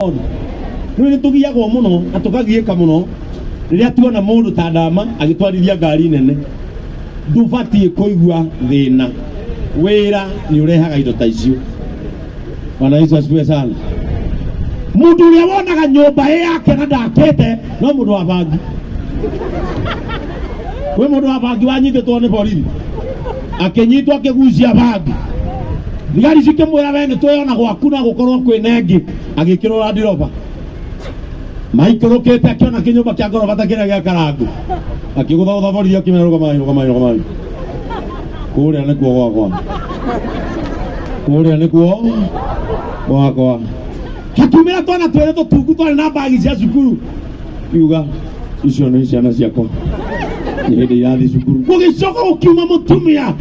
Rĩu nĩ tũgiagwo mũno na tũkagiĩka mũno rĩrĩa tuona mũndũ ta Ndama agĩtwarithia ngari nene. Ndũbatiĩ kũigua thĩna, wĩra nĩ ũrehaga indo ta icio. Bwana Yesu asifiwe sana. Mũndũ ũrĩa wonaga nyũmba ĩ yake na ndakĩte no mũndũ wa bangi. Kwĩ mũndũ wa bangi wanyitĩtwo nĩ borithi, akĩnyitwo akĩgucia bangi, thigari cikĩmwĩra we nĩ twĩona gwaku na gũkorwo kwĩna ĩngĩ, agĩkĩrwo randiroba maikũrũkĩte akĩona kĩnyũmba kĩa ngoroba ta kĩrĩa gĩa karangu, akĩgũthagũtha borithi akĩmera rũgamai rũgamai rũgamai, kũrĩa nĩkuo gwakwa, kũrĩa nĩkuo gwakwa. Hakiumĩra twana twĩrĩ tũtungu twarĩ na mbagi cia cukuru, kiuga icio nĩ ciana ciakwa, nĩ hĩndĩ irathiĩ cukuru. Gũgĩcoka gũkiuma mũtumia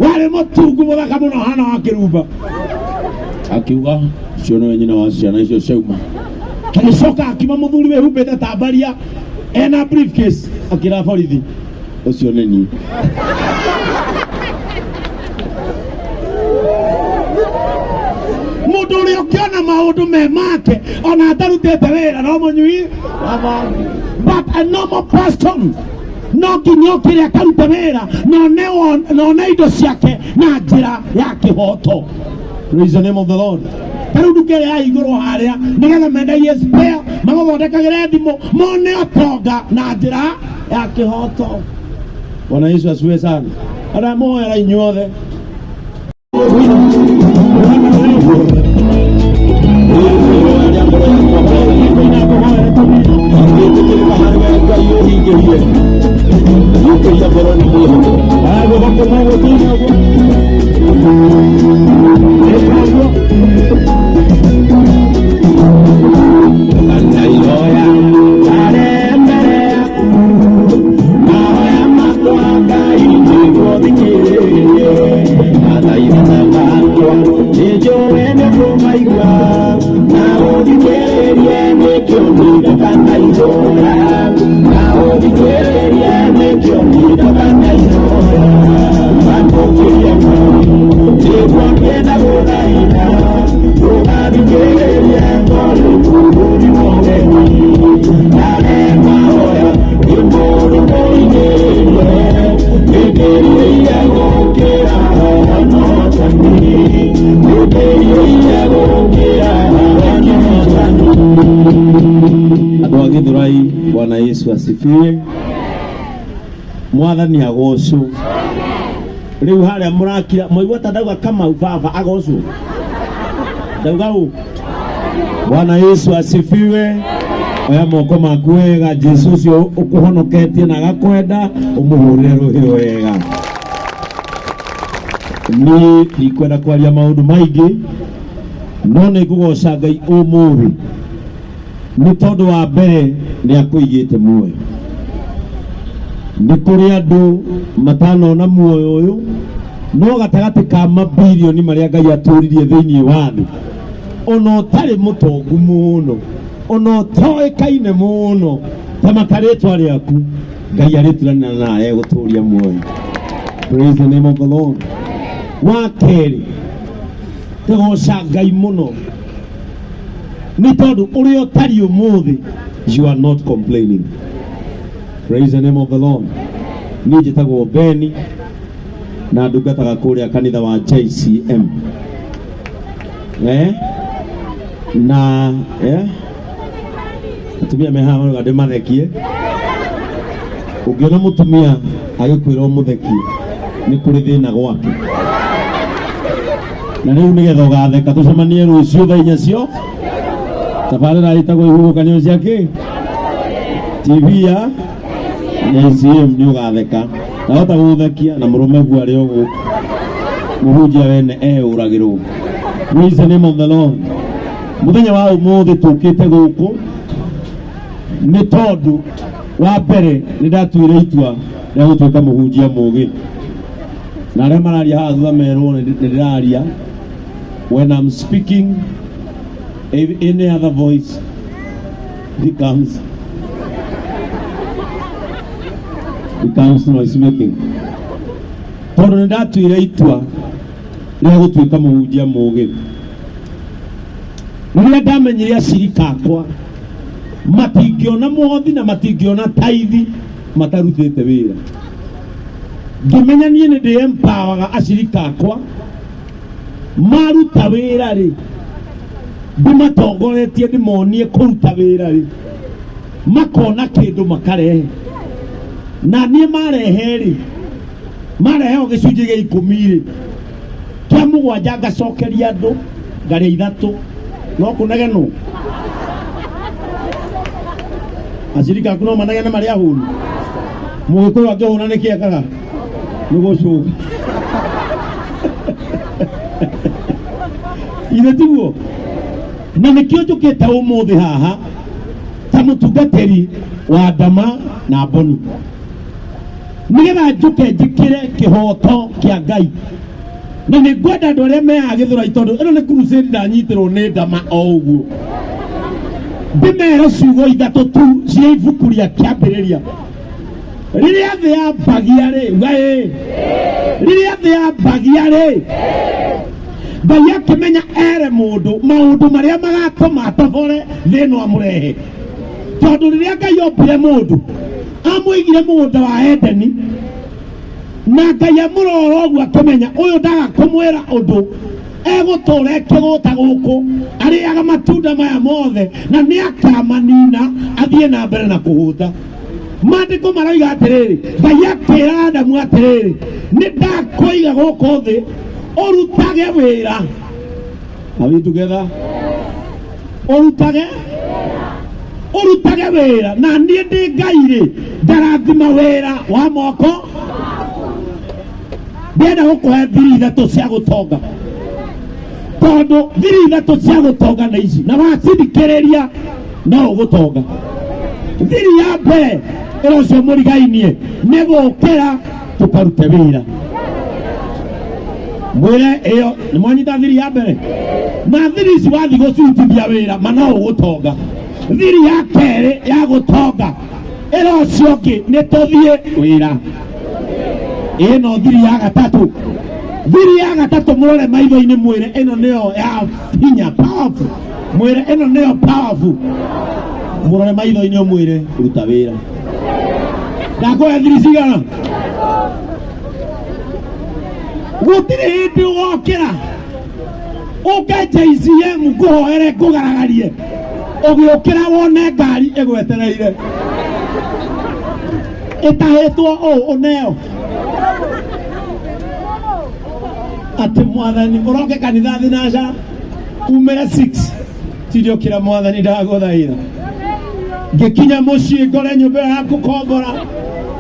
warĩ mũtungu mũthaka mũno hana wa kĩrumba, akiuga ũcio nĩwe nyina wa ciana icio ciauma. Agĩcoka akiuma mũthuri wĩhumbĩte ta mbaria ena briefcase, akĩra borithi ũcio nĩ niĩ. Mũndũ ũrĩa ũkĩona maũndũ me make ona atarutĩte wĩra no mũnyui wa bangi. But a normal person no nginya ũkĩre akarute wĩra na one na one indo ciake na njĩra ya kĩhoto. Praise the name of the Lord. Ta rĩu nduka ĩrĩa ya igũrũ harĩa nĩgetha mendagie spare, magũthondekagĩre thimũ, mone ũtonga na njĩra ya kĩhoto. Bwana Yesu asifiwe sana. Ndamũhoera inyuothe. Andũ a Githurai, Bwana Yesu asifiwe. Mwathani agocwo. Rĩu harĩa mũrakira mwaigua ta ndauga Kamau baba agocwo, ndauga ũ. Bwana Yesu asifiwe. Oya moko maku wega, Jesu ũcio ũkũhonoketie na agakwenda ũmũhũrĩre rũhĩ wega. Niĩ ndikwenda kwaria maũndũ maingĩ, no nĩ ngũgoca Ngai ũmũthĩ nĩ tondũ wa mbere nĩ akũigĩte muoyo. Nĩ kũrĩ andũ matanona muoyo ũyũ, no gatagatĩ ka mabirioni marĩa Ngai atũririe thĩinĩ wa thĩ, ona ũtarĩ mũtongu mũno, ona ũtoĩkaine mũno, tamaka rĩtwa rĩaku, Ngai arĩturanĩra nawe egũtũria muoyo. Praise the name of the Lord. Wa kerĩ, ngagoca Ngai mũno nĩ tondũ ũrĩa ũtariĩ ũmũthĩ, you are not complaining. Praise the name of the Lord. Niĩ njĩtagwo Beni na ndungataga kũrĩa kanitha wa JCM. Eh? Na eh? Atumia me haha marauga ndĩmathekie. Ũngĩona mũtumia agĩkwĩra ũmũthekie, nĩ kũrĩ thĩna gwake. Na rĩu nĩgetha ũgatheka tũcemanie rũciũ thaa inya cio tabarĩra ĩtagwo ihuhũkanio cia kĩ TV ya JCM, nĩ ũgatheka nahota gũgũthekia na mũrũme guo arĩ o gũkũ mũhunjia wene eyũragĩrwo. Praise the name of the Lord. Mũthenya wa ũmũthĩ tũkĩte gũkũ nĩ tondũ wa mbere nĩ ndatuire itua rĩa gũtuĩka mũhunjia mũgĩ, na arĩa mararia haha thutha merwo nĩ ndĩraria. When I'm speaking, if any other voice becomes noise making, tondũ nĩ ndatuire itua rĩa gũtuĩka mũhunjia mũgĩ. Rĩrĩa ndamenyire acirika akwa matingĩona mũhothi na matingĩona taithi matarutĩte wĩra, ngĩmenya niĩ nĩ ndĩ empowerga acirika akwa maruta wĩra rĩ, ndĩmatongoretie ndĩmonie kũruta wĩra rĩ, makona kĩndũ makarehe, na niĩ marehe rĩ, marehe o gĩcunjĩ gĩa 10 rĩ, kĩa 7 ngacokeria andũ ngarĩa 3 no kũnegenwo. Acirika aku no manegene marĩa ahũnu. Mũgĩkũyũ angĩhũna nĩkĩ ekaga? Nĩ gũcũga. Ithe tiguo? Na nĩkĩo njũkĩte ũmũthĩ haha ta mũtungatĩri wa Ndama na Mboni, nĩgetha njũke njĩkĩre kĩhoto kĩa Ngai. Na nĩ ngwenda andũ arĩa meaga Gĩthũrai, tondũ ĩno nĩ crusade ndanyitĩrwo nĩ Ndama o ũguo, ndĩmere ciugo 3 tu cia ibuku rĩa Kĩambĩrĩria. Rĩrĩa thĩ yambagia rĩ, uga ĩ, rĩrĩa thĩ yambagia rĩ, Ngai akĩmenya ere mũndũ maũndũ marĩa magatũma atobore thĩ ĩno amũrehe. Tondũ rĩrĩa Ngai ombire mũndũ, amũigire mũgũnda wa Edeni, na Ngai amũrora ũguo akĩmenya ũyũ ndaga kũmwĩra ũndũ, egũtũra ekĩgũta gũkũ arĩaga matunda maya mothe na nĩ akamanina athiĩ na mbere na kũhũta. Maandĩko maroiga atĩrĩrĩ, Ngai akĩra Adamu atĩrĩrĩ, nĩ ndakũiga gũkũ thĩ ũrutage wĩra. Are we together? Ũrutage wĩra, na niĩ ndĩ Ngai rĩ, ndarathima wĩra wa moko. Ndĩrenda gũkũhe thiri 3 cia gũtonga, tondũ thiri 3 cia gũtonga nĩ ici, na wacithikĩrĩria no ũgũtonga. Thiri ya mbere ĩra ũcio mũrigainie nĩ gũkĩra tũkarute wĩra. Mwĩre ĩyo nĩ mwanyita thiri ya mbere, na thiri ici wathiĩ gũcirutithia wĩra ma no ũgũtonga. Thiri ya kerĩ ya gũtonga ĩra ũcio ũngĩ nĩ tũthiĩ wĩra. Ĩno thiri ya gatatũ, thiri ya gatatũ mũrore maitho-inĩ mwĩre ĩno nĩyo ya hinya powerful, mwĩre ĩno nĩyo powerful, mũrore maitho-inĩ ũmwĩre ruta wĩra. Ndakũhe thiri cigana? Gũtirĩ hĩndĩ ũgokĩra ũke JCM ngũhoere ngũgaragarie, ũgĩũkĩra wone ngari ĩgwetereire ĩtahĩtwo ũũ ũneo atĩ mwathani ũroke kanitha thinaca umĩre 6 tiriũkĩra mwathani ndagũthaitha ngĩkinya mũciĩ ngore nyũmba ĩyo ya kũkombora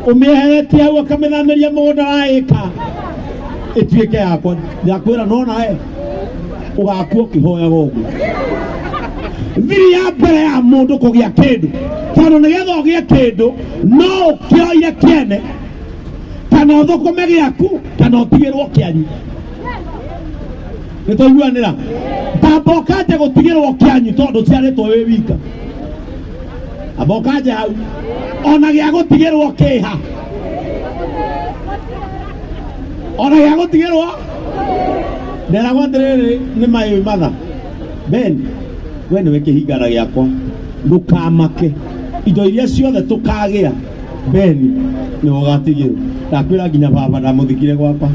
ũmĩeheretie hau ũkamĩthamĩria mũgũnda wa ĩka ĩtuĩke yakwa. Ndakwĩra no nawe ũgakua ũkĩhoyaga ũguo. Thiri ya mbere ya mũndũ kũgĩa kĩndũ, tondũ nĩgetha ũgĩe kĩndũ no ũkĩoire kĩene, kana ũthũkũme gĩaku, kana ũtigĩrwo kĩanyu. Nĩ twaiguanĩra? Tamba ũkanje gũtigĩrwo kĩanyu tondũ ũciarĩtwo wĩ wika. Amba ũkanje hau, ona gĩa gũtigĩrwo kĩha, ona gĩa gũtigĩrwo. Nderagwo atĩrĩrĩ nĩ my mother, Ben, we nĩwe kĩhingana gĩakwa, ndũkamake, indo iria ciothe tũkagĩa Ben nĩwe ũgatigĩrwo. Ndakwĩra nginya baba ndamũthikire gwakwa.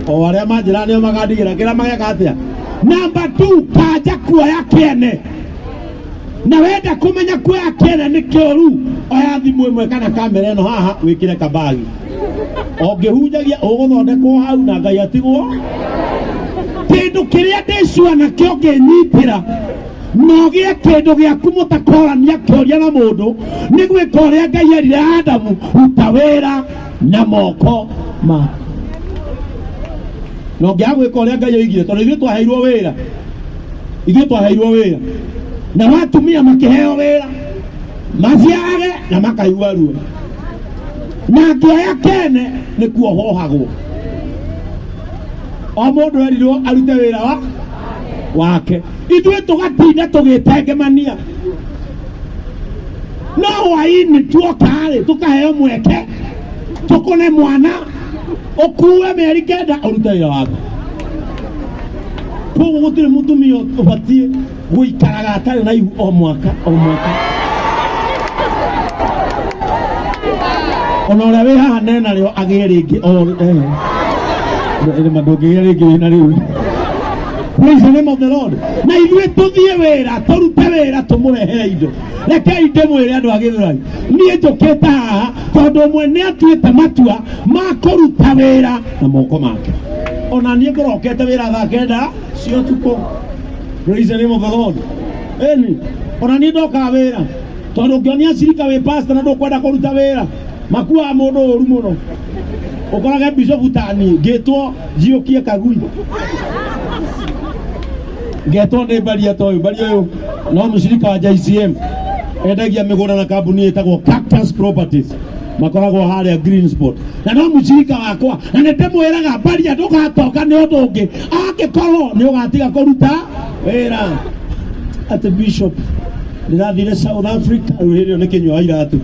O arĩa manjĩra nĩo magandigĩra kĩrĩa mageka atĩa. Namba 2, kanja kuoya kĩene. Na wenda kũmenya kuoya kĩene nĩ kĩũru, oya thimũ ĩmwe kana kamera ĩno haha wĩkĩre kabagi, ũngĩhunjagia ũgũthondekwo hau na Ngai atigwo. Kĩndũ kĩrĩa ndĩcua nakĩo ngĩnyitĩra na ũgĩe kĩndũ gĩaku mũtakorania kĩũria na mũndũ, nĩ gwĩka ũrĩa Ngai erire Adamu, ruta wĩra na moko maku. Na ũngĩaga gwĩka ũrĩa Ngai oigire, tondũ ithuĩ twaheirwo wĩra, ithuĩ twaheirwo wĩra, na watumia makĩheo wĩra maciarage na makaigua ruo, na ngĩoya kene nĩ kuohohagwo. O mũndũ erirwo arute wĩra wa wake, ithuĩ tũgatinda tũgĩtengemania. No hwaĩ-inĩ tuoka-rĩ, tũkaheo mweke tũkũne mwana ũkue mĩeri 9 ũrute wĩra waku. Koguo gũtirĩ mũtumia ũbatiĩ gũikaraga atarĩ na ihu o mwaka o mwaka. Ona ũrĩa wĩ haha nena rĩo agĩe rĩngĩ o ĩrĩma ndũngĩgĩa rĩngĩ wĩna rĩu. Praise the name of the Lord. Na ithuĩ tũthiĩ wĩra, tũrute wĩra, tũmũrehere indo. Rekei ndĩmwĩre andũ a Gĩthũrai, niĩ njũkĩte haha tondũ ũmwe nĩ atuĩte matua ma kũruta wĩra na moko make. Ona niĩ ngũrokete wĩra thaa 9 cia ũtukũ. Praise the name of the Lord. Ĩni, ona niĩ ndokaga wĩra tondũ ũngĩonia cirika wĩ pastor na ndũkwenda kũruta wĩra makuaga mũndũ ũru mũno. Ũkorage bishofu ta niĩ ngĩtwo njiũkie kagui ngetwo nĩ mbaria ta ũyũ mbaria ũyũ no mũcirika wa JCM endagia mĩgũnda na kambuni ĩtagwo Cactus Properties makoragwo harĩa Green Spot na no mũcirika wakwa na nĩ ndĩmwĩraga mbaria ndũgatonga nĩ ũndũ ũngĩ angĩkorwo nĩ ũgatiga kũruta wĩra atĩ bishop ndĩrathire South Africa rĩu hĩndĩ ĩyo nĩ kĩnyua wa iratũ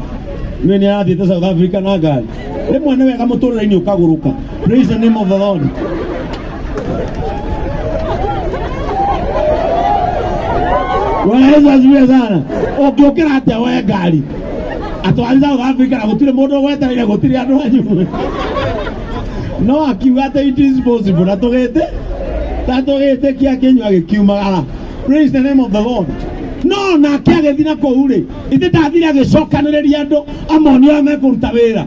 nĩ nĩ arathiĩte South Africa na ngari rĩmwe nĩ wega mũtũrĩre-inĩ ũkagũrũka. Praise the name of the Lord. Bwana Yesu asifiwe sana. Ũngĩũkĩra atĩa woe ngari atwari South Africa na gũtirĩ mũndũ ũgwetereire gũtirĩ andũ anyu no akiuga atĩ it is possible na tũgĩte ta tũgĩtĩkia kĩnyua gĩkiumagara. Praise the name of the Lord. No nake agĩthiĩ na kũu rĩ ithe ndathire agĩcokanĩrĩria andũ amonie ũrĩa mekũruta wĩra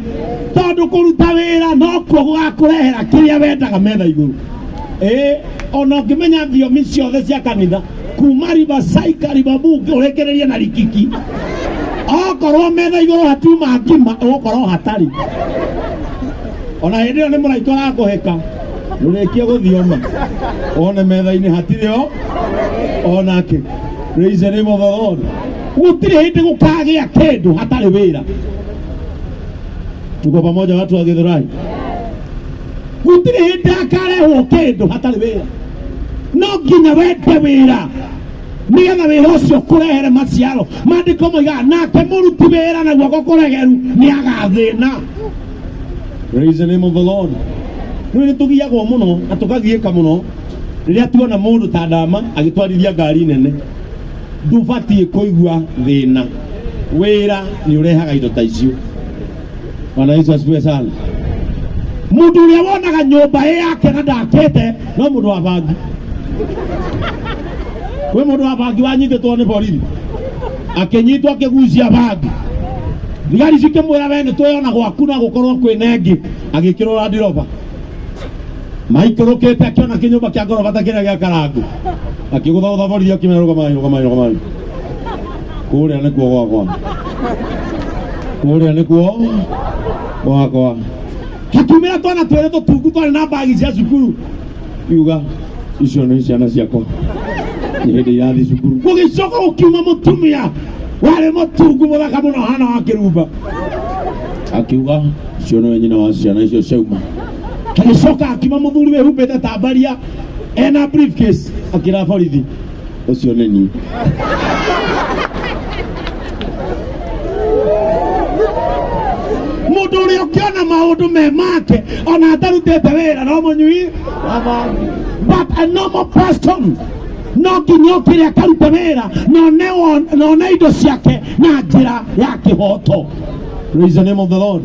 tondũ kũruta wĩra nokuo gũgakũrehera kĩrĩa wendaga metha igũrũ. Ĩĩ ona ũngĩmenya thiomi ciothe cia kanitha kuma Riverside Liverpool ũrĩkĩrĩrie na Rikiki okorwo metha igũrũ hatiuma ngima ũgũkorwo hatarĩ. Ona hĩndĩ ĩyo nĩ mũraika ũrakũhĩka ndũrĩkie gũthioma one metha-inĩ hatirĩ o onake. Praise the name of the Lord. Gũtirĩ hĩndĩ gũkagĩa kĩndũ hatarĩ wĩra. Tuko pamoja watu wa Githurai? Gũtirĩ hĩndĩ hakarehwo kĩndũ hatarĩ wĩra. No nginya wende wĩra nĩgetha wĩra ũcio ũkũrehere maciaro. Maandĩko moigaga nake mũruti wĩra na guoko kũregeru nĩ agathĩna. Praise the name of the Lord. Rĩu nĩ tũgiagwo mũno na tũkagiĩka mũno rĩrĩa tuona mũndũ ta Ndama agĩtwarithia ngari nene. Ndũbatiĩ kũigua thĩna, wĩra nĩ ũrehaga indo ta icio. Bwana Yesu asifiwe sana. Mũndũ ũrĩa wonaga nyũmba ĩ yake na ndakĩte no mũndũ wa bangi. Kwĩ mũndũ wa bangi wanyitĩtwo nĩ borithi akĩnyitwo akĩgucia bangi, thigari cikĩmwĩra we nĩ twĩona gwaku na gũkorwo kwĩna ĩngĩ, agĩkĩrwo randiroba maikũrũkĩte akĩona kĩnyũmba kĩa ngoroba ta kĩrĩa gĩa karangu akĩgũthagũtha borithi akĩmera rũgamai rũgamai rũgamai kũrĩa nĩkuo gwakwa kũrĩa nĩkuo gwakwa. Hakiumĩra twana twĩrĩ tũtungu twarĩ na mbagi cia cukuru kiuga icio nĩ ciana ciakwa nĩ hĩndĩ irathiĩ cukuru. Gũgĩcoka gũkiuma mũtumia warĩ mũtungu mũthaka mũno hana wa kĩrumba akiuga icio nĩwe nyina wa ciana icio ciauma. Agĩcoka akiuma mũthuri wĩhumbĩte ta mbaria ena briefcase akĩra borithi ũcio nĩ niĩ. Mũndũ ũrĩa ũkĩona maũndũ me make ona atarutĩte wĩra no mũnyui wa bangi. But a normal person no nginya ũkĩre akarute wĩra na one indo ciake na njĩra ya kĩhoto. Praise the name of the Lord.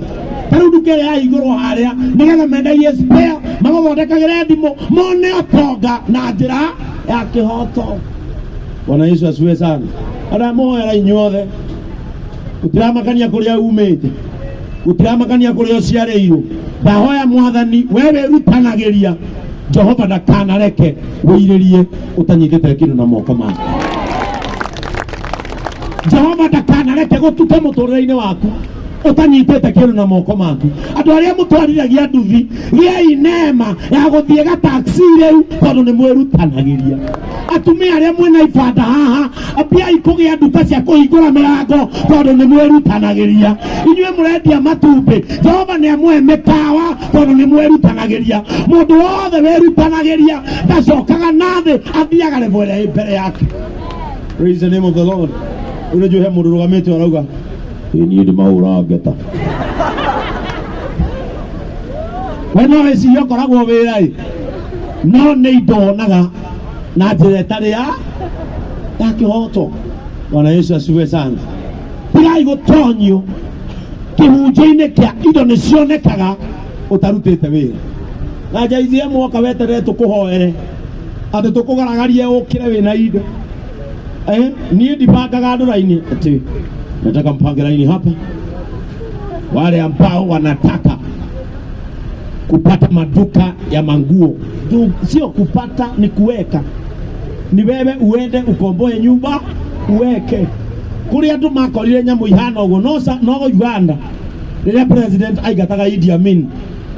Ta rĩu nduka ĩrĩa ya igũrũ harĩa nĩgetha mendagie spare magũthondekagĩre thimũ mone ũtonga na njĩra ya kĩhoto. Bwana Yesu asifiwe sana. Andamũhoera inyuothe gũtiramakania kũrĩa umĩte gũtiramakania kũrĩa ũciarĩirwo ndahoya mwathani we wĩrutanagĩria Jehova ndakanareke wĩirĩrie ũtanyitĩte kĩndũ na moko maku. Jehova ndakanareke gũtuke mũtũrĩre-inĩ waku ũtanyitĩte kĩndũ na moko maku. Andũ arĩa mũtwarithagia nduthi gĩai neema ya gũthiĩ gataxi rĩu tondũ nĩ mwĩrutanagĩria. Atumia arĩa mwĩna ibanda haha ambiai kũgĩa nduka cia kũhingũra mĩrango tondũ nĩ mwĩrutanagĩria. Inyuĩ mũrendia matumbĩ Jehova nĩ amũhe mĩkawa tondũ nĩ mwĩrutanagĩria. Mũndũ wothe wĩrutanagĩria ndacokaga na thĩ athiaga level ĩrĩa ĩ mbere yake. Praise the name of the Lord. Rĩu nĩ njũĩ he mũndũ ũrũgamĩte arauga ĩ niĩ ndĩmahũraga ngeta. We no wĩcirie ũkoragwo wĩra ĩ no nĩ indo wonaga Na njĩra ĩtarĩ ya kĩhoto. Bwana Yesu asifiwe sana. Tigai gũtonyio kĩhunjio-inĩ kĩa indo nĩ cionekaga ũtarutĩte wĩra. Na njaizie mwoka weterere tũkũhoere atĩ tũkũgaragarie ũkĩre wĩna indo. Niĩ ndibangaga andũ raini atĩ nataka mpange raini hapa. Wale ambao wanataka kupata maduka ya manguo sio kupata, ni kuweka. Ni wewe uende ukomboe nyumba uweke. Kuri andu makorire nyamu ihana uguo no Uganda riria president aingataga Idi Amin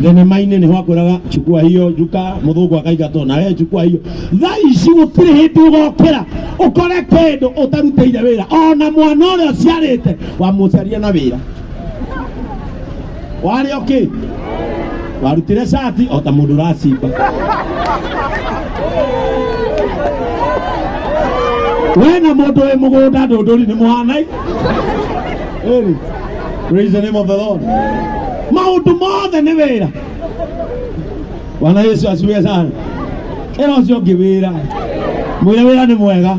thenema-inĩ nĩho akwĩraga chukua hiyo njuka, mũthũngũ akaingatwo na we chukua hiyo. Thaa ici gũtirĩ hĩndĩ ũgokĩra ũkore kĩndũ ũtarutĩire wĩra, ona mwana ũrĩa ũciarĩte wamũciarire na wĩra. Warĩ okĩ warutire cati o ta mũndũ ũracimba. We na mũndũ wĩ mũgũnda ndũndũri nĩ mũhanai. Ĩni. Praise the name of the Lord. Maũndũ mothe nĩ wĩra. Bwana Yesu asifiwe sana. Ĩra ũcio ũngĩ wĩra. Mwĩre wĩra nĩ mwega.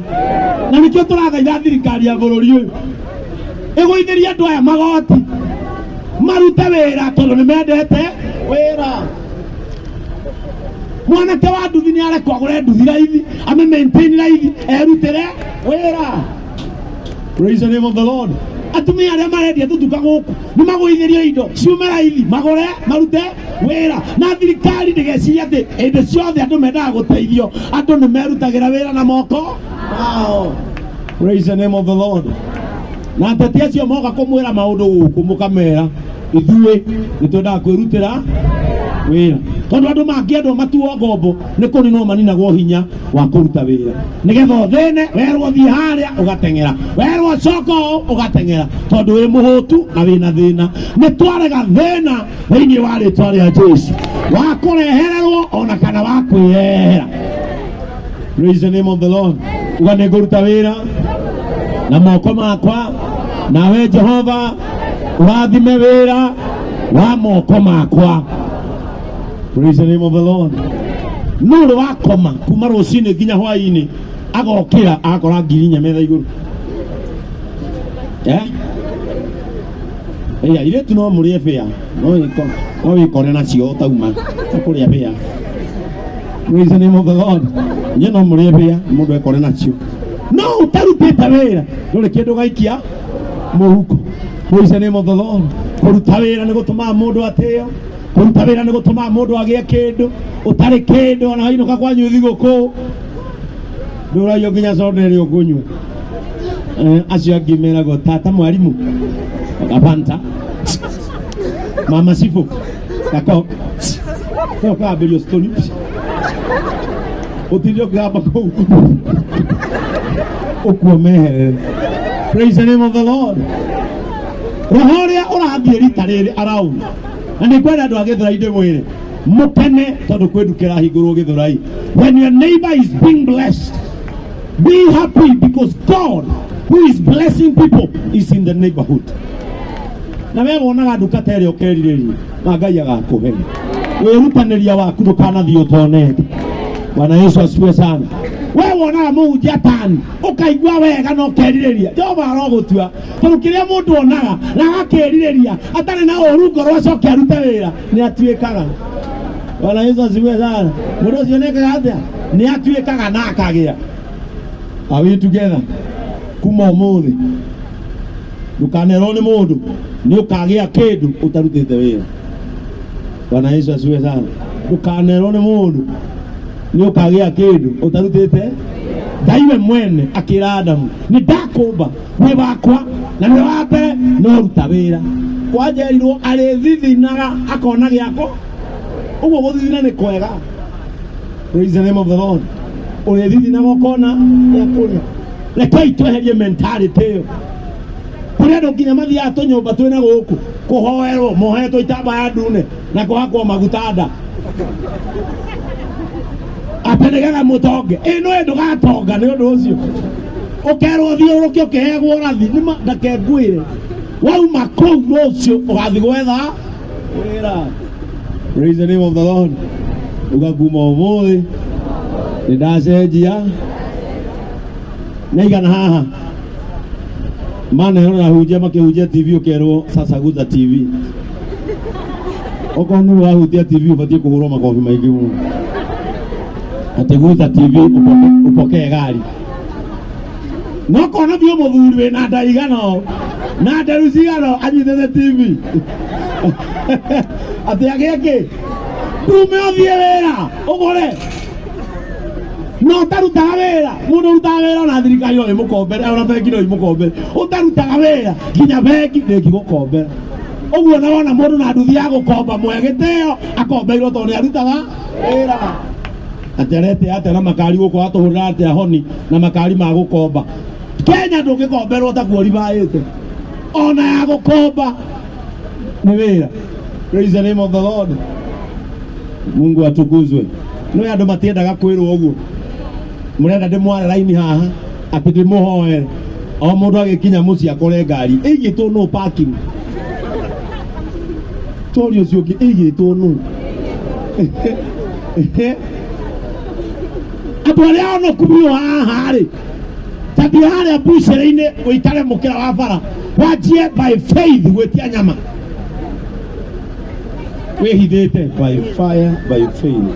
Na nĩkĩo tũrathaitha thirikari ya bũrũri ũyũ ĩgũithĩrie andũ aya magoti marute wĩra tondũ nĩ mendete wĩra. Mwanake wa nduthi nĩ arekwo agũre nduthi raithi, ame maintain raithi, erutĩre wĩra. Praise the name of the Lord. Atumia arĩa marendia tũtuka gũkũ nĩ magũithĩrio indo ciume raithi, magũre marute wĩra. Na thirikari ndĩgecirie atĩ hĩndĩ ciothe andũ mendaga gũteithio, andũ nĩ merutagĩra wĩra na moko mao. Praise the name of the Lord. Na ateti acio moka kũmwĩra maũndũ gũkũ mũkamera ithuĩ nĩ twendaga kwĩrutĩra wĩra, tondũ andũ mangĩendwo matuo ngombo nĩ kũninwo maninagwo hinya wa kũruta wĩra, nĩgetha ũthĩne werwo thiĩ harĩa ũgateng'era, werwo coka ũũ ũgateng'era, tondũ wĩ mũhũtu na wĩna thĩna. Nĩ twarega thĩna thĩinĩ wa rĩtwa rĩa Jesu, wa kũrehererwo ona kana wa kwĩyehera. Praise the name of the Lord. Uga nĩ ngũruta wĩra na moko makwa, nawe Jehova ũrathime wĩra wa moko makwa. Praise the name of the Lord. Nũ ũrĩ wakoma kuma rũcinĩ nginya hwaĩ-inĩ agokĩra agakora 4,000 metha igũrũ? Airĩtu no mũrĩe bĩa, no wĩkore nacio ũtauma kũrĩa bĩa. Praise the name of the Lord. Nye no mũrĩe bĩa mũndũ ekore nacio, no ũtarutĩte wĩra ndũrĩ kĩndũ gaikia mũhuko. Praise the name of the Lord. Kũruta wĩra nĩ gũtũmaga mũndũ atĩo, kũruta wĩra nĩ gũtũmaga mũndũ agĩe kĩndũ ũtarĩ kĩndũ. Ona wainũka kwanyu thigũkũ ndũraio nginya soda ĩrĩa ũkũnyua. Acio angĩ meragwo tata mwarimu gabanta mama sifu gakok ũkambĩrio story ũtinde ũkĩgamba kũu ũkuo meherere. Praise the name of the Lord. Roho ũrĩa ũrathiĩ rita rĩrĩ around, na nĩ kwenda andũ a Gĩthũrai ndĩmwĩre mũkene tondũ kwĩ nduka ĩrahingũrwo Gĩthũrai. When your neighbor is being blessed, be happy, because God who is blessing people is in the neighborhood. Na we wonaga nduka ta ĩrĩa ũkerirĩria na Ngai agakũhe. Wĩrutanĩria waku ndũkanathiĩ ũtonete. Bwana Yesu asifiwe sana. We wonaga mũhunjia tani ũkaigua wega na ũkerirĩria, Jehova arogũtua, tondũ kĩrĩa mũndũ onaga na agakĩrirĩria atarĩ na ũru ngoro acoke arute wĩra nĩ atuĩkaga. Bwana Yesu asifiwe sana. Mũndũ ũcio nĩekaga atĩa? Nĩ atuĩkaga na akagĩa. Are we together? Kuma ũmũthĩ ndũkanerwo nĩ mũndũ nĩ ũkagĩa kĩndũ ũtarutĩte wĩra. Bwana Yesu asifiwe sana. Ndũkanerwo nĩ mũndũ nĩ ũkagĩa kĩndũ ũtarutĩte. Ngai we mwene akĩra Adamu, nĩ ndakũmba wĩ wakwa na nĩ wa mbere no ruta wĩra. Kwanjerirwo arĩthithinaga akona gĩako. Ũguo gũthithina nĩ kwega. Praise the name of the Lord. Ũrĩthithinaga ũkona gĩa kũrĩa. Rekei tweherie mentality ĩyo. Kũrĩ andũ nginya mathiaga tũnyũmba twĩna gũkũ kũhoerwo mohetwo itambaya ndune na kũhakwo maguta nda atĩ nĩgetha mũtonge. Ĩ no ndũgatonga nĩ ũndũ ũcio ũkerwo thiũrũke ũkĩheagwo ũrathi. Nĩma ndake ngwĩre, wauma kũu rũciũ ũgathiĩ gwetha wĩra. Praise the name of the Lord. Uga kuma ũmũthĩ Nĩ ndacenjia. Nĩ aigana haha manerora hunjia makĩhunjia TV ũkerwo sasa guza TV. Okorwo nĩ wahutia TV ũbatiĩ kũhũrwo makobi maingĩ mũno. Atĩ guza TV upokee gari. No kona biũ mũthuri wĩna nda igana ũũ na nderu cigana ũũ anyitĩte TV. Atĩ agĩe kĩ? Ndume ũthiĩ wĩra ũgũre. No ũtarutaga wĩra, mũndũ ũrutaga wĩra ona thirikari no ĩmũkombere, ona bengi no ĩmũkombere. Ũtarutaga wĩra nginya bengi ndĩngĩgũkombera. Ũguo na wona mũndũ na nduthi ya gũkomba mũhe gĩtĩo akombeirwo tondũ nĩ arutaga wĩra. Atĩ arete atĩa na makari gũkũ atũhũrĩra atĩa honi na makari ma gũkomba. Kenya ndũngĩkomberwo ta kuoribaĩte. Ona ya gũkomba nĩ wĩra. Praise the name of the Lord. Mungu atukuzwe. No andũ matiendaga kwĩrwo ũguo. Mũrenda ndĩmware raini haha atĩ ndĩmũhoere. O mũndũ agĩkinya mũciĩ akore ngari ĩigĩtwo no parking. Tori ũcio ũngĩ ĩigĩtwo nũ. Andũ arĩa onoku biũ haha rĩ, ta thiĩ harĩa mbucĩrĩ-inĩ ũikare mũkĩra wa bara wanjie by faith gwĩtia nyama wĩhithĩte by fire by faith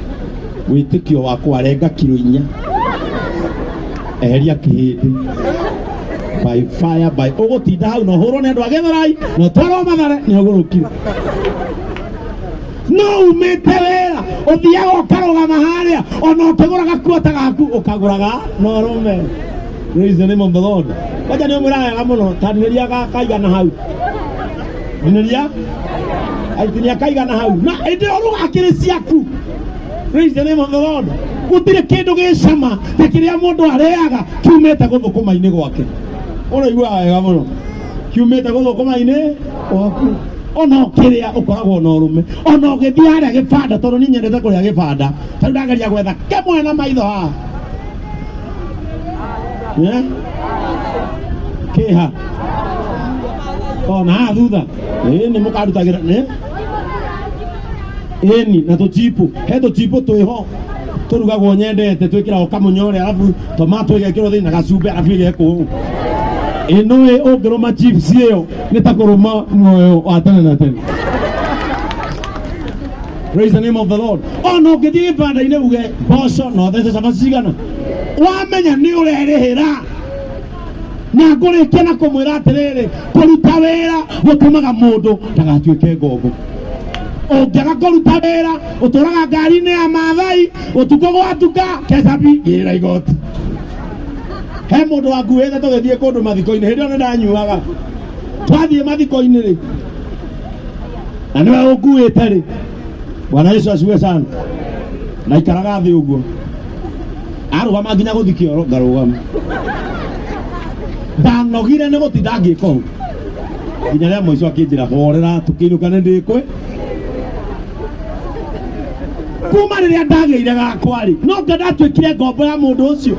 wĩtĩkio wakwa renga kiro inya eheria kĩhĩndĩ by fire by ũgũtinda hau na ũhũrwo nĩ andũ a Gĩthũrai na ũtwarwo Mathare nĩ ũgũrũkire no umĩte wĩra ũthiaga ũkarũgama harĩa ona ũkĩgũraga kuota gaku ũkagũraga na ũrũme. Praise the name of the Lord. Kwanja nĩ ũmwĩra wega mũno tanĩria kaigana hau nĩria aitinia kaigana hau na ĩndĩ ũruga akĩrĩ ciaku. Praise the name of the Lord. Gũtirĩ kĩndũ gĩ cama ta kĩrĩa mũndũ arĩaga kiumĩte gũthũkũma-inĩ gwake. Ũraiguaga wega mũno kiumĩte gũthũkũma-inĩ gwaku. Ona ũkĩrĩa ũkoragwo na ũrũme. Ona ũgĩthiĩ harĩa gĩbanda tondũ niĩ nyendete kũrĩa gĩbanda. Ta rĩu ndageria gwetha kĩmwe na maitho haha. Eh? Kĩha. Ona haha thutha. Ĩĩ nĩ mũkarutagĩra nĩ? Ĩni na tũchipu. He tũchipu twĩho tũrugagwo nyendete twĩkĩragwo kamũnyore arabu tomato ĩgekĩrwo thĩinĩ na gacumbĩ arabu ĩgekwo ũũ. Ĩ nũĩ ũngĩrũma chips ĩyo nĩ ta kũrũma muoyo wa tene na tene. Praise the name of the Lord. Ona ũngĩthiĩ gĩbanda-inĩ uge mboco na ũthece cabaci cigana wamenya nĩ ũrerĩhĩra na ngũrĩkia na kũmwĩra atĩrĩrĩ kũruta wĩra gũtũmaga mũndũ ndagatuĩke ngombo. Ũngĩaga kũruta wĩra ũtũraga ngari-inĩ ya Maathai ũtukũ gwatuka kecabi gĩra igoti. He mũndũ wanguĩte tũgĩthiĩ kũndũ mathiko-inĩ hĩndĩ ĩyo nĩ ndanyuaga. Twathiĩ mathiko-inĩ rĩ na nĩwe ũnguĩte rĩ Bwana Yesu asifiwe sana. Naikaraga thĩ ũguo arũgama nginya gũthiĩ kĩoro ngarũgama. Ndanogire nĩ gũtinda ngĩka ũguo nginya rĩa mũico akĩnjĩra horera tũkĩinũka nĩ ndĩkwĩ. Kuma rĩrĩa ndagĩire gakwa rĩ no nga ndatuĩkire ngombo ya mũndũ ũcio.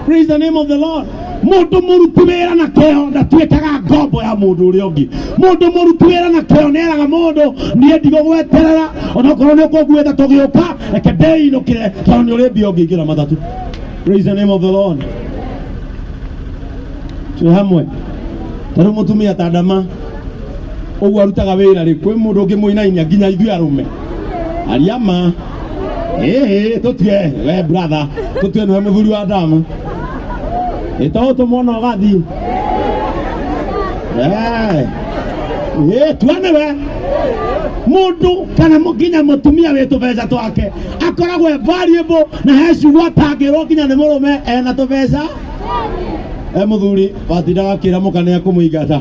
Praise the name of the Lord. Mũndũ mũruti wĩra na kĩo ndatuĩkaga ngombo ya mũndũ ũrĩa ũngĩ. Mũndũ mũruti wĩra na kĩo nĩeraga mũndũ niĩ ndigũgweterera onokorwo nĩ ũkũnguĩte tũgĩũka reke ndĩinũkĩre tondũ nĩ ũrĩ mbia ũngĩingĩra matatũ. Praise the name of the Lord. Twĩ hamwe. Ta rĩu mũtumia ta Ndama ũguo arutaga wĩra rĩ kwĩ mũndũ ũngĩmũinainia nginya ithuĩ arũme. Aria ma. Ĩĩ tũtue we brother tũtue nĩwe mũthuri wa Ndama. Ĩ to ũtũmwo na ũgathiĩ. Ĩĩ tua nĩwe. Mũndũ kana nginya mũtumia wĩ tũbeca twake akoragwo e valuable na he ciugo atangĩrwo nginya nĩ mũrũme ena tũbeca. E mũthuri watindaga akĩra mũka nĩ ekũmũingata.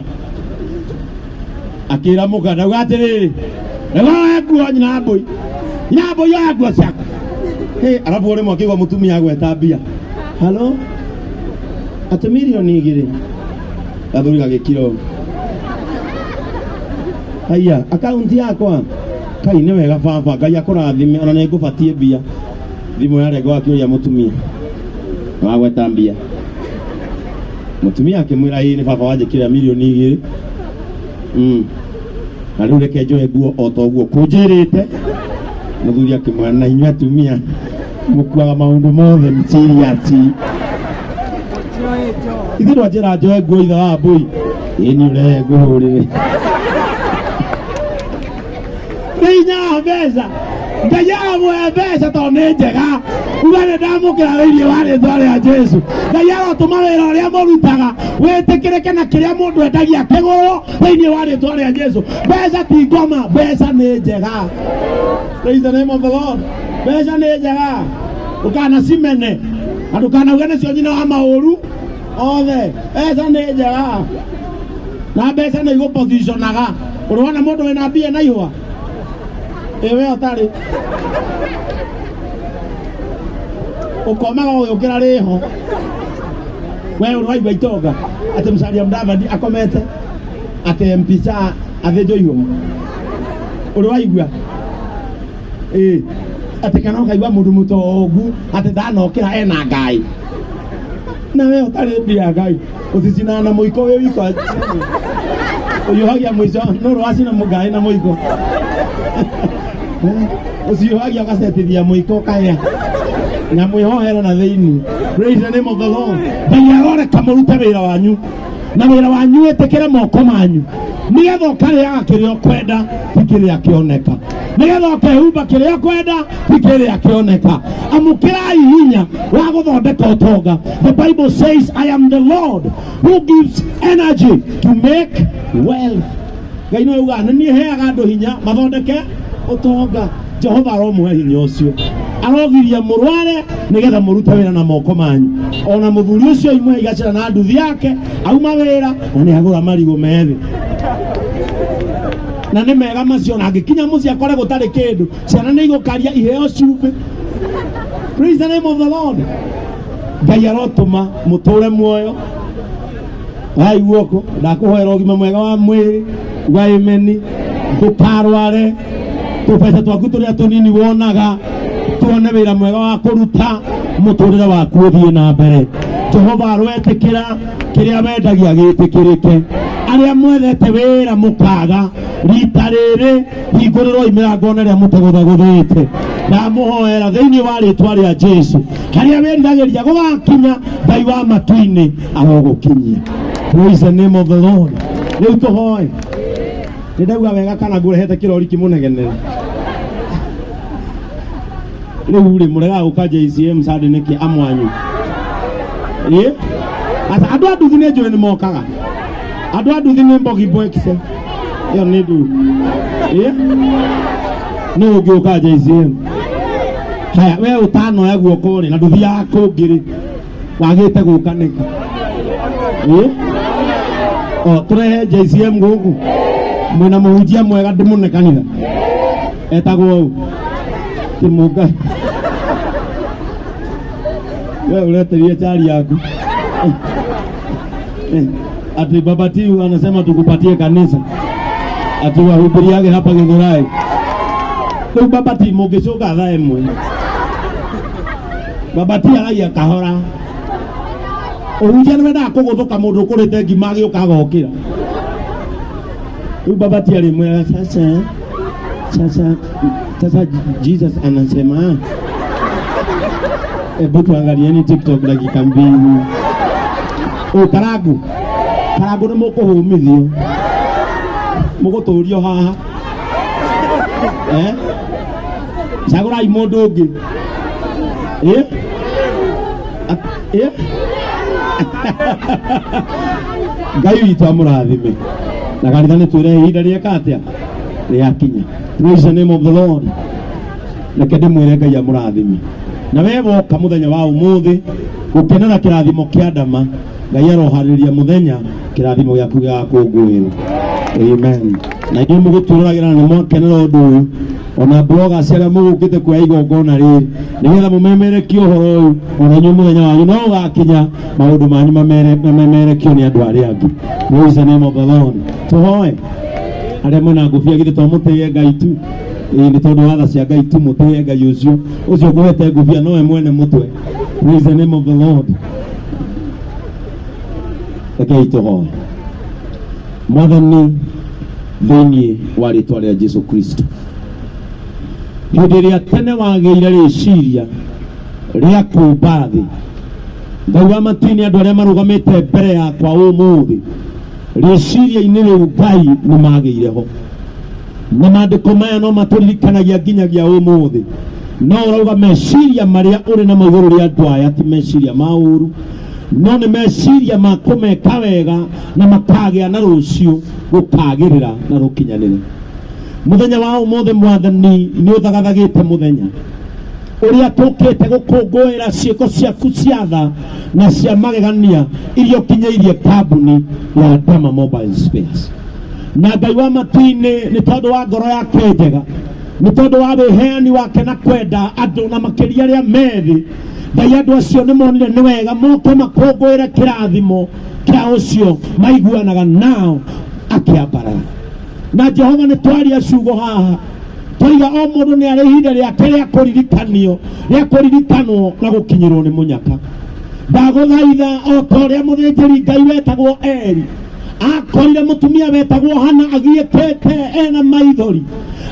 Akĩra mũka ndauga atĩrĩrĩ rĩu nguo nyina mbũi nyina mbũi oya nguo ciaku. Hĩ arabu rĩmwe akĩigua mũtumia agweta mbia. Halo atĩ mirioni igĩrĩ. Gathuri gagĩkira ũũ. Haiya akaunti yakwa kai nĩ wega baba Ngai akũrathime ona nĩ ngũbatiĩ mbia. Thimũ yarengwo akĩũria mũtumia wagweta mbia. Mũtumia akĩmwĩra ĩĩ nĩ baba wanjĩkĩrĩra mirioni igĩrĩ. Na rĩu reke njoe nguo o ta ũguo kũnjĩrĩte. Mũthuri akĩmwĩra na inyuĩ atumia Mũkuaga maũndũ mothe serious. Ithuĩ twanjĩra njoe nguo ithe wa mbũi. Ĩĩ nĩ ũrehe ngũhũrĩre. Nĩ hinya wa mbeca. Ngai aramũhe mbeca tondũ nĩ njega. Uga nĩ ndamũkĩra thĩinĩ wa rĩtwa rĩa Jesu. Ngai arotũma wĩra ũrĩa mũrutaga wĩtĩkĩrĩke na kĩrĩa mũndũ endagia kĩgũrwo thĩinĩ wa rĩtwa rĩa Jesu. Mbeca ti ngoma, mbeca nĩ njega. Praise the name of the Lord. Mbeca nĩ njega. Ndũkanacimene na ndũkanauge nĩcio nyina wa maũru othe. Mbeca nĩ njega na mbeca nĩ igũpositionaga. Ũrona mũndũ wĩna mbia na ihũa ĩ we ũtarĩ ũkomaga ũgĩũkĩra rĩho we ũrĩ waigua itonga atĩ Musalia Mudavadi akomete atĩ mpisa athĩnjwo ihũa ũrĩ waigua ĩ atĩ kana ũkaigua mũndũ mũtongu atĩ ndanokĩra ena ngai na we ũtarĩ mbia ngai ũcicinaga na mũiko wĩ wika ũhiũhagia mũico no rwacina ngai na mũiko ũciũhagia ũgacetithia mũiko ũkahĩa nyamũ ĩhohere na thĩinĩ. Praise the name of the Lord. Ngai aroreka mũrute wĩra wanyu na wĩra wanyu wĩtĩkĩre moko manyu nĩgetha ũkarĩaga kĩrĩa ũkwenda ti kĩrĩa kĩoneka, nĩgetha ũkehumba kĩrĩa ũkwenda ti kĩrĩa kĩoneka. Amũkĩrai hinya wa gũthondeka ũtonga. The Bible says, I am the Lord who gives energy to make wealth. Ngai no ugaga nĩ niĩ heaga andũ hinya mathondeke ũtonga. Jehova aromũhe hinya ũcio, arogiria mũrware nĩgetha mũrute wĩra na moko manyu. Ona mũthuri ũcio imwe igacĩra na nduthi yake auma wĩra na nĩ agũra marigũ methĩ na nĩ mega macio, na angĩkinya mũciĩ akore gũtarĩ kĩndũ, ciana nĩ igũkaria iheo cumbĩ. Praise the name of the Lord. Ngai arotũma mũtũre muoyo. Ai guoko ndakũhoera ũgima mwega wa mwĩrĩ, uga ameni. Ndũkarware, tũbeca twaku tũrĩa tũnini wonaga tuone wĩra mwega wa kũruta, mũtũrĩre waku ũthiĩ na mbere. Jehova aroetĩkĩra kĩrĩa wendagia gĩtĩkĩrĩke. Arĩa mwethete wĩra mũkaga, rita rĩrĩ hingũrĩrwo mĩrango ona ĩrĩa mũtagũthagũthĩte. Ndamũhoera thĩinĩ wa rĩtwa rĩa Jesu, harĩa wĩriragĩria gũgakinya, Ngai wa matu-inĩ arogũkinyia. Praise the name of the Lord. Rĩu tũhoe. Nĩ ndauga wega kana ngũrehete kĩrori kĩmũnegenere? Rĩu rĩ mũregaga gũka JCM Sunday nĩkĩ amwanyu? Ĩ asa andũ a nduthi nĩ njũĩ nĩ mokaga. Andũ a nduthi nĩ mbogi mbwekse ĩyo nĩ ndu ĩ nĩ ũngĩũka JCM. Haya, we ũtanoya guoko rĩ na ndũthiaga kũngĩ rĩ, wagĩte gũka nĩkĩ? Ĩ o tũrehe JCM gũkũ mwĩna mũhunjia mwega ndĩmũne kanitha etagwo ũũ kĩmũngai. We uleterie chari yaku ati Baba Tiu anasema tukupatie kanisa ati wahubiriage hapa Githurai. Rĩu Baba T mũngĩcũnga thaa ĩmwe, Baba T aragia kahora. Ũhunjia nĩ wendaga kũgũthũka mũndũ ũkũrĩte ngima agĩũka agokĩra. Rĩu Baba T arĩmwĩra sasa sasa sasa Jesus anasema hebu tuangalieni TikTok dakika 2. Ũ karangu karangu nĩ mũkũhũmithio mũgũtũrio haha eh? Cagũrai mũndũ ũngĩ. Ĩ? Ĩ? Ngai witũ amũrathime na kanitha nĩ twĩre ihinda rĩeka atĩa rĩakinya. Praise the name of the Lord. Reke ndĩmwĩre Ngai amũrathime na we woka mũthenya wa ũmũthĩ gũkenera kĩrathimo kĩa ndama. Ngai aroharĩria mũthenya kĩrathimo gĩaku gĩgakũngũĩrwo. Amen. Na inyuĩ mũgũtũroragĩra na nĩmwakenera ũndũ ũyũ, ona bloggers arĩa mũgũkĩte kuoya igongona rĩrĩ nĩgetha mũmemerekie ũhoro ũyũ, ona inyuĩ mũthenya wanyu no ũgakinya maũndũ manyu mamemerekio nĩ andũ arĩa angĩ. Praise the name of the Lord. Tũhoe. Arĩa mwĩna ngũbia githĩ to mũtĩye Ngai tu? Ĩĩ nĩ tondũ wa tha cia Ngai tu mũtĩye Ngai ũcio ũcio ũkũhete ngũbia nowe mwene mũtwe. Praise the name of the Lord. Rekei tũhoe. Mwathani, thĩinĩ wa rĩtwa rĩa Jesu Kristo, hĩndĩ ĩrĩa tene wagĩire rĩciria Rĩa kũũmba thĩ. Ngai wa matu-inĩ, andũ arĩa marũgamĩte mbere yakwa ũmũthĩ rĩciria-inĩ rĩu Ngai nĩ magĩire ho, na maandĩko maya no matũririkanagia nginyagia ũmũthĩ. No ũrauga meciria marĩa ũrĩ namo igũrũ rĩa andũ aya ti meciria ma ũru, no nĩ meciria ma kũmeka wega na makagĩa na rũciũ rũkagĩrĩra na rũkinyanĩre. Mũthenya wa ũmũthĩ, Mwathani, nĩ ũthagathagĩte mũthenya ũrĩa tũkĩte gũkũngũĩra ciĩko ciaku cia tha na cia magegania iria ũkinyĩirie kambuni ya Dama Mobile Spares. Na Ngai wa matu-inĩ, nĩ tondũ wa ngoro yake njega, nĩ tondũ wa wĩheani wake na kwenda andũ na makĩria arĩa methĩ, Ngai, andũ acio nĩ monire nĩ wega moke makũngũĩre kĩrathimo kĩa ũcio maiguanaga nao akĩambarara. Na Jehova, nĩ twaria ciugo haha twaiga o mũndũ nĩ arĩ ihinda rĩake rĩa kũririkanio, rĩa kũririkanwo na gũkinyĩrwo nĩ mũnyaka. Ndagũthaitha, o ta ũrĩa mũthĩnjĩri Ngai wetagwo Eri akorire mũtumia wetagwo Hana agiĩkĩte ena maithori,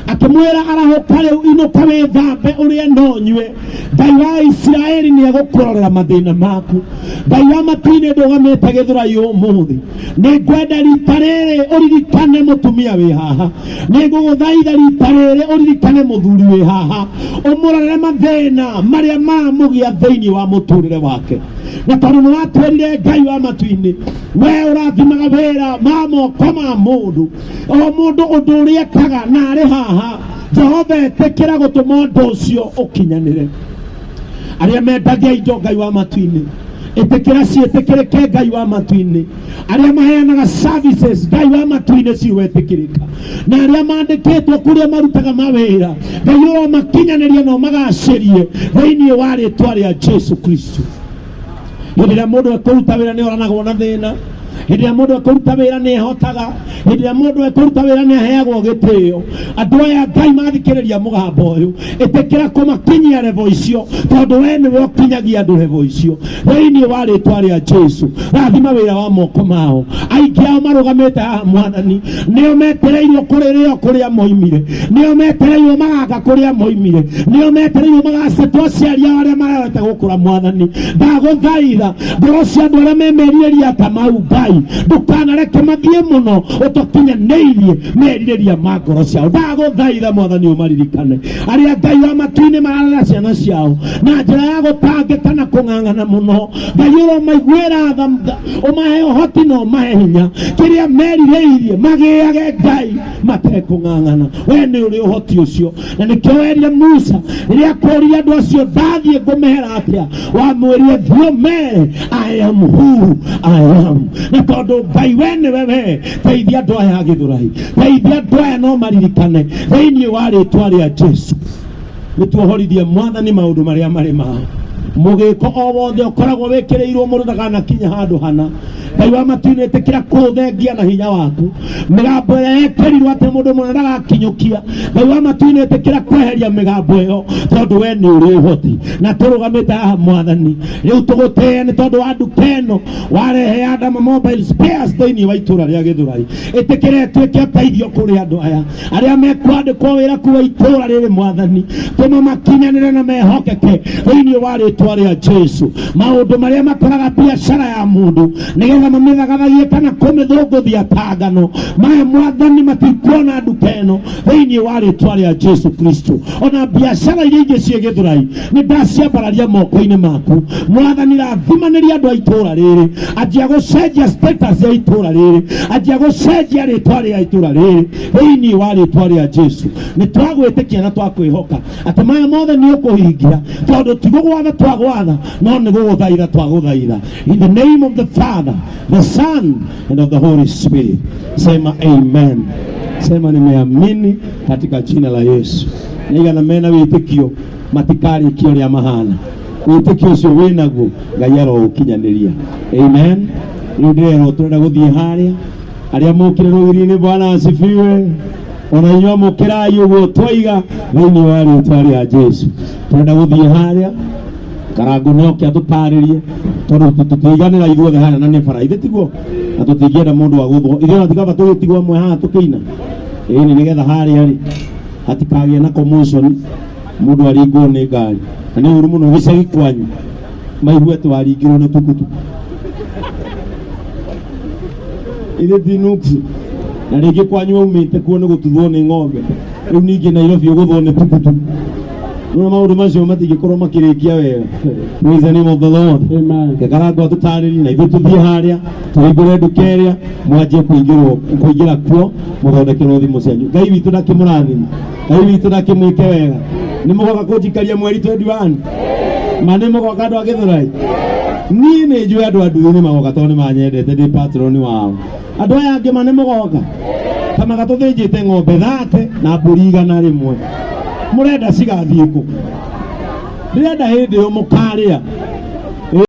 akĩmwĩra, "Arahũka rĩu, inũka wĩthambe, ũrĩe no nyue, Ngai wa Isiraeli nĩ egũkũrorera mathĩna maku." Ngai wa matu-inĩ, ndũgamĩte Gĩthũrai ũmũthĩ, nĩ ngwenda rita rĩrĩ ũririkane mũtumia wĩ haha. Nĩ ngũgũthaitha rita rĩrĩ ũririkane mũthuri wĩ haha, ũmũrorere mathĩna marĩa mamũgĩa thĩinĩ wa mũtũrĩre wake. Na tondũ nĩ watwĩrire, Ngai wa matu-inĩ, we ũrathimaga wĩra ma moko ma mũndũ, o mũndũ ũndũ ũrĩa ekaga na arĩ haha, Jehova, ĩtĩkĩra gũtũma ũndũ ũcio ũkinyanĩre. Arĩa mendagia indo, Ngai wa matu-inĩ, ĩtĩkĩra ciĩtĩkĩrĩke. Ngai wa matu-inĩ, arĩa maheanaga services, Ngai wa matu-inĩ, ciwetĩkĩrĩka. Na arĩa mandĩkĩtwo kũrĩa marutaga mawĩra, Ngai, ũromakinyanĩria na ũmagacĩrie thĩinĩ wa rĩtwa rĩa Jesu Kristo. Hĩndĩ ĩrĩa mũndũ ekũruta wĩra nĩ oranagwo na thĩna. Hĩndĩ ĩrĩa mũndũ ekũruta wĩra nĩ ehotaga. Hĩndĩ ĩrĩa mũndũ ekũruta wĩra nĩ aheagwo gĩtĩo. Andũ aya, Ngai, mathikĩrĩria mũgambo ũyũ, ĩtĩkĩra kũmakinyia level icio, tondũ we nĩwe ũkinyagia andũ level icio. Thĩinĩ wa rĩtwa rĩa Jesu, rathima wĩra wa moko mao. Aingĩ ao marũgamĩte haha, Mwathani, nĩo metereirwo kũrĩrĩo kũrĩa moimire, nĩo metereirwo magaka kũrĩa moimire, nĩo metereirwo magacetwo aciari ao arĩa mararete gũkũra. Mwathani, ndagũthaitha, ngoro cia andũ arĩa me merirĩria ta mau, Ngai, ndũkanareke mathiĩ mũno ũtũkinyanĩirie merirĩria ma ngoro ciao. Ndagũthaitha, Mwathani, ũmaririkane arĩa, Ngai wa matu-inĩ, mararera ciana ciao na njĩra ya gũtangĩka na kũng'ang'ana mũno. Ngai, ũromaiguĩra tha, ũmahe ũhoti na ũmahe hinya, kĩrĩa merirĩirie magĩage, Ngai, matekũng'ang'ana. We nĩ ũrĩ ũhoti ũcio, na nĩkĩo werire Musa rĩrĩa akũririe andũ acio, "Ndathiĩ ngũmehera atĩa?" Wamwĩrire, "Thiĩ ũmere I am who I am." Na tondũ, Ngai, we nĩwe we, teithia andũ aya a Gĩthũrai, teithia andũ aya no maririkane thĩinĩ wa rĩtwa rĩa Jesu. Nĩ tuohorithie, Mwathani, maũndũ marĩa marĩ mao mũgĩko o wothe ũkoragwo wĩkĩrĩirwo mũndũ ndakanakinya handũ hana. Ngai wa matu-inĩ, ĩtĩkĩra kũũthengia na hinya waku mĩgambo ĩrĩa yekĩrirwo atĩ mũndũ mũna ndagakinyũkia. Ngai wa matu-inĩ, ĩtĩkĩra kweheria mĩgambo ĩyo, tondũ we nĩ ũrĩ ũhoti. Na tũrũgamĩte haha, Mwathani, rĩu tũgũtĩe nĩ tondũ wa nduka ĩno warehe ya Adama Mobile Spares thĩinĩ wa itũra rĩa Gĩthũrai. Ĩtĩkĩra ĩtuĩke ũteithio kũrĩ andũ aya arĩa mekwandĩkwo wĩra kuwa itũra rĩrĩ. Mwathani, tũma makinyanĩre na mehokeke thĩinĩ wa rĩtwa rĩa Jesu. Maũndũ marĩa makoraga biacara ya mũndũ nĩgetha mamĩthagathagie kana kũmĩthũngũthia ta ngano maya, Mwathani, matikuona nduka ĩno thĩinĩ wa rĩtwa rĩa Jesu Kristo. Ona biacara iria ingĩ ciĩ Gĩthũrai nĩ ndaciambararia moko-inĩ maku, Mwathani. Rathimanĩria andũ a itũra rĩrĩ. Anjia gũcenjia status ya itũra rĩrĩ, anjia gũcenjia rĩtwa rĩa itũra rĩrĩ thĩinĩ wa rĩtwa rĩa Jesu. Nĩ twagwĩtĩkia na twakwĩhoka atĩ maya mothe nĩ ũkũhingia, tondũ ti gũgwatha twagwatha, no nĩ gũgũthaitha twagũthaitha. In the name of the Father, the Son and of the Holy Spirit, sema amen. Sema, "Nimeamini katika jina la Yesu." Nĩigana mena wĩtĩkio matikarĩkia ũrĩa mahana? Wĩtĩkio ũcio wĩnaguo, Ngai aroũkinyanĩria. Amen. Rĩu ndĩrerwo tũrenda gũthiĩ harĩa arĩa mokire rũgiri-inĩ. Bwana asifiwe. Ona inyuĩ amũkĩrai ũguo twaiga thĩinĩ wa rĩtwa rĩa Jesu. Tũrenda gũthiĩ harĩa Karangu nĩoke atũtarĩrie, tondũ tũtiiganĩra ithuothe harĩa na nĩ bara ithe tiguo, na tũtingĩenda mũndũ agũthwo. Ithuĩ ona tikaba tũgĩtigwo amwe haha tũkĩina ĩni, nĩgetha harĩa rĩ hatikagĩe na commotion. Mũndũ aringwo nĩ ngari na nĩ ũru mũno gĩcagi kwanyu maigue atĩ waringirwo nĩ tukutuku. Ithe ti nuksi na rĩngĩ kwanyu waumĩte kuo nĩ gũtuthwo nĩ ng'ombe, rĩu ningĩ Nairobi ũgũthwo nĩ tukutuku. Nĩwona maũndũ macio matingĩkorwo makĩrĩkia wega. Praise the name of the Lord. Amen. Kekarango atũtarĩrie na ithuĩ tũthiĩ harĩa tũhingũre nduka ĩrĩa mwanjie kũingĩrwo kũingĩra kuo mũthondekerwo thimũ cianyu. Ngai witũ ndakĩmũrathime, Ngai witũ ndakĩmwĩke wega. Nĩ mũgoka kũnjikaria mweri 21 ma nĩ mũgoka andũ a Gĩthũrai? Niĩ nĩ njũĩ andũ a nduthi nĩ magoka tondũ nĩ manyendete, ndĩ patron wao. Andũ aya angĩ ma nĩ mũgoka kamaga tũthĩnjĩte ng'ombe 30 na mbũri 100, mũrenda cigathiĩ kũ? Ndĩrenda hĩndĩ ĩyo mũkarĩa.